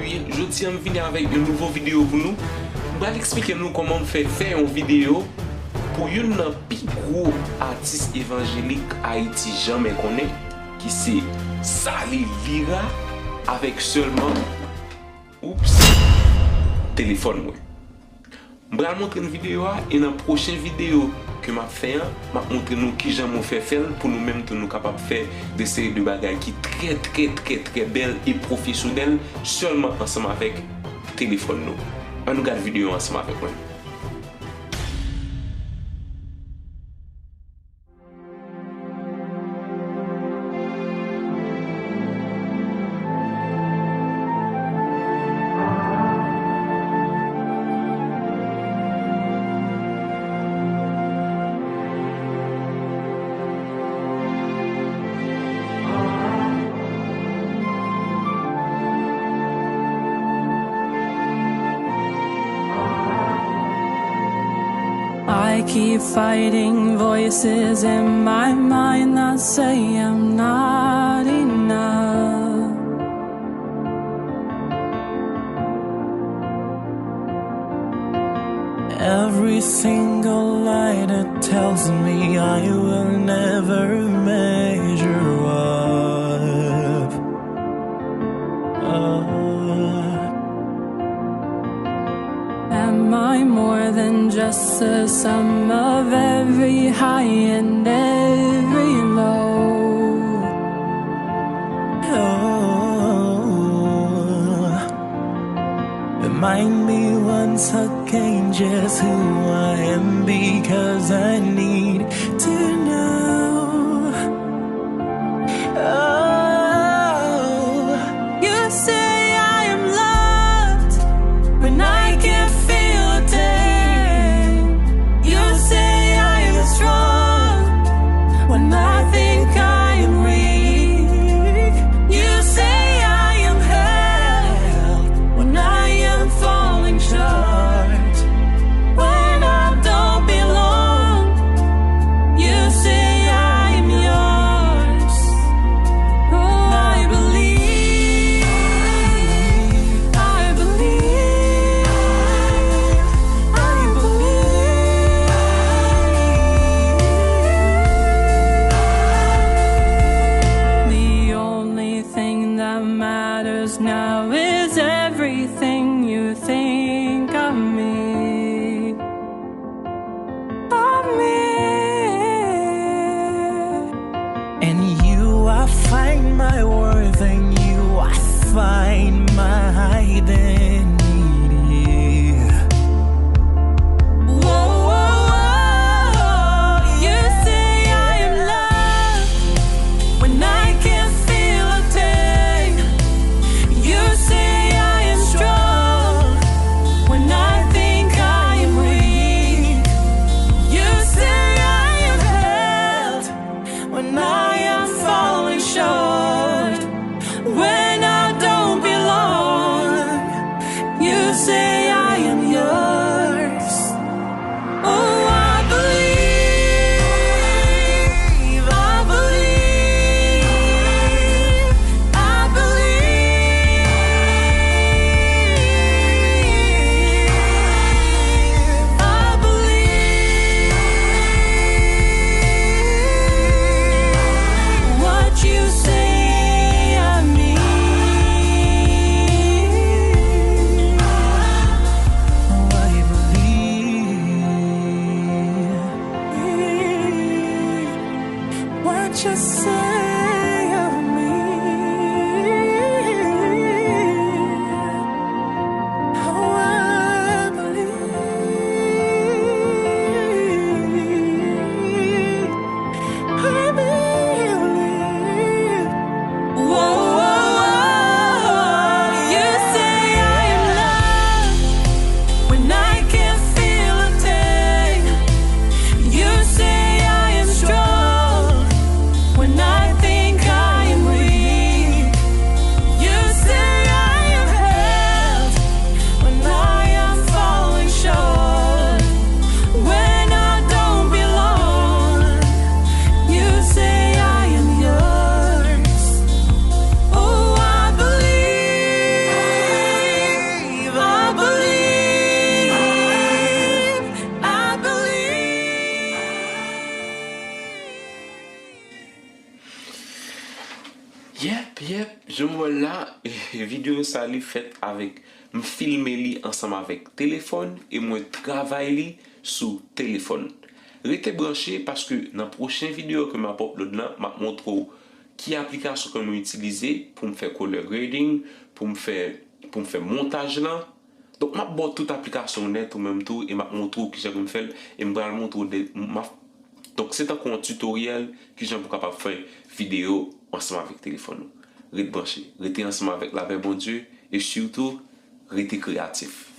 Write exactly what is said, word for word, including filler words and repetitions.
Jodi a m vini avèk yon nouvo videyo pou nou. M pral eksplike nou kòman m fè fè yon videyo pou youn nan pi gwo atis evanjelik Ayiti janmè konnen, ki se Sally Lira, avèk sèlman, oups, telefòn mwen. M pral montre n videyo a, e nan pwochen videyo ke m ap fè an, m ap montre nou kijan mwen fè fè l pou nou menm tou nou kapab fè de seri de bagay ki trè, trè, trè, trè bèl e pwofesyonèl sèlman ansanm avèk telefòn nou. Ann nou gad videyo a ansanm avèk mwen. I keep fighting voices in my mind that say I'm not enough. Every single lie that tells me I will never measure up. Oh. Am I more than just the sum of every high and every low? Oh, remind me once again just who I am, because I need to know. Oh, you say I am loved when I can't feel a thing. You say I am strong when I think I am weak. You say I am held when I am falling short. When I don't belong, you say I am yours. Oh, I believe, I believe, I believe. The only thing that matters now is everything you think of me, of me. And you, I find my worth, and you, I find my identity. Whoa, whoa, whoa. You say I am loved when I can't feel a thing. You say I am strong when I think I am weak. You say I am held when I am falling short. When I don't belong, Yep, yep, jan w wè l la, videyo sa li fèt avèk, m filme li ansanm avèk telefòn e mwen travay li sou telefòn. Rete branche paske nan pwochen videyo ke m ap upload lan, m ap montre w ki aplikasyon ke mwen itilize pou m fè color grading, pou m fè, pou m fè montaj lan. Donk, m ap ba w tout aplikasyon nèt ou menm tou e m ap montre w kijan pou m fè l e m pral montre w de, m ap, donk, se tankou yon tutoriel kijan pou w kapab fè videyo ansanm avèk telefòn ou. Ret branche, rete ansanm avèk lapè Bondye e sitou, rete kreyatif.